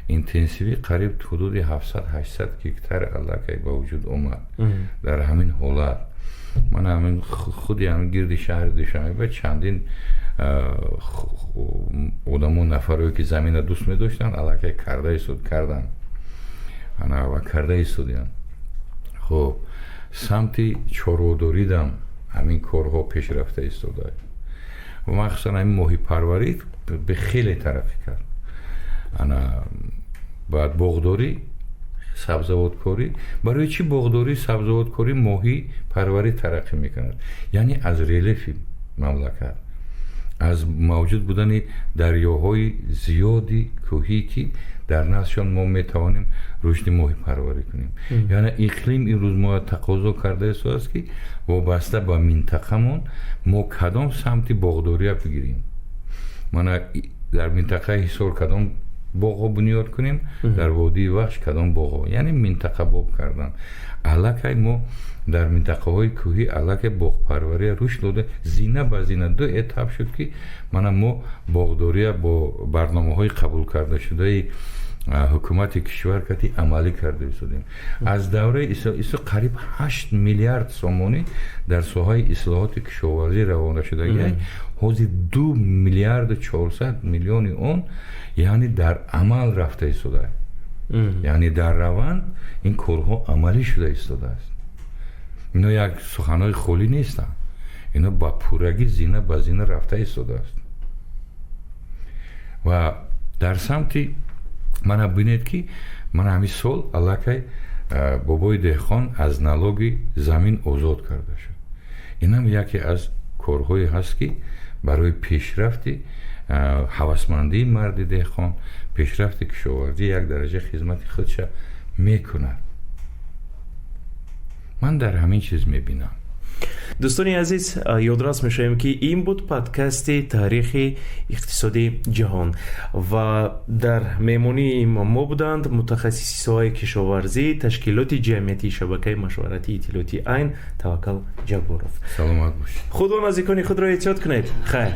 интенсивӣ қариб ҳудуди 700-800 гектар аллакай ба вуҷуд омад. Дар ҳамин ҳолат ман ҳамин худи ҳамин гирди шаҳри Душанбе чандин одамо, нафарое ки замина дӯст медоштанд, аллакай карда истод, кардан ва карда истодиянд. Хуб, самти чорводоридам ҳамин корҳо пешрафта истодааст ва махсусан ҳамин моҳипарварӣ ба хеле тараққӣ кард. Ана баъд боғдорӣ, сабзавоткорӣ. Барои чӣ боғдорӣ, сабзавоткорӣ, моҳипарварӣ тараққӣ мекунад? Яъне аз релефи мамлакат, аз мавҷуд будани дарёҳои зиёди кӯҳӣ, ки дар наздшон мо метавонем рушди моҳипарварӣ кунем. Яъне иқлим имрӯз мо тақозо карда истодааст, ки вобаста ба минтақамон мо кадом самти боғдория бигирем. Мана дар минтақаи Ҳисор кадом боғҳо бунёд кунем, дар водии Вахш кадом боғҳо, яъне минтақа боб кардан. Аллакай мо дар минтақаҳои кӯҳӣ аллакай боғпарвария рушд дода, зина ба зина ду этап шуд, ки мана мо боғдория бо барномаҳои қабул кардашудаи ҳукумати кишвар кати амалӣ карда истодем. Аз давраи исо қариб 8 миллиард сомонӣ дар соҳаи ислоҳоти кишоварзӣ равона шудагиай. Ҳозир 2 миллиарду 400 миллиони он яъне дар амал рафта истодааст, яъне дар раванд ин корҳо амалӣ шуда истодааст. Ино як суханҳои холӣ нестанд, ино ба пуррагӣ зина ба зина рафта истодааст. Ва дар самти мана бинед, ки мана ҳамин сол аллакай бобои деҳқон аз налоги замин озод карда шуд. Инам яке аз корҳое ҳаст, ки барои пешрафти ҳавасмандии марди деҳқон, пешрафти кишоварзӣ як дараҷа хизмати худша мекунад. Ман дар ҳамин чиз мебинам. Дӯстони азиз, ёдрас мешавем, ки ин буд подкасти таърихи иқтисоди ҷаҳон ва дар меҳмонии мо буданд мутахассиси соҳаи кишоварзӣ, ташкилоти ҷамъиятии шабакаи машваратии иттилоотии Айн Таваккал Ҷабборов. Саломат бошед. Худо наздикони худро эҳтиёт кунед. Хайр.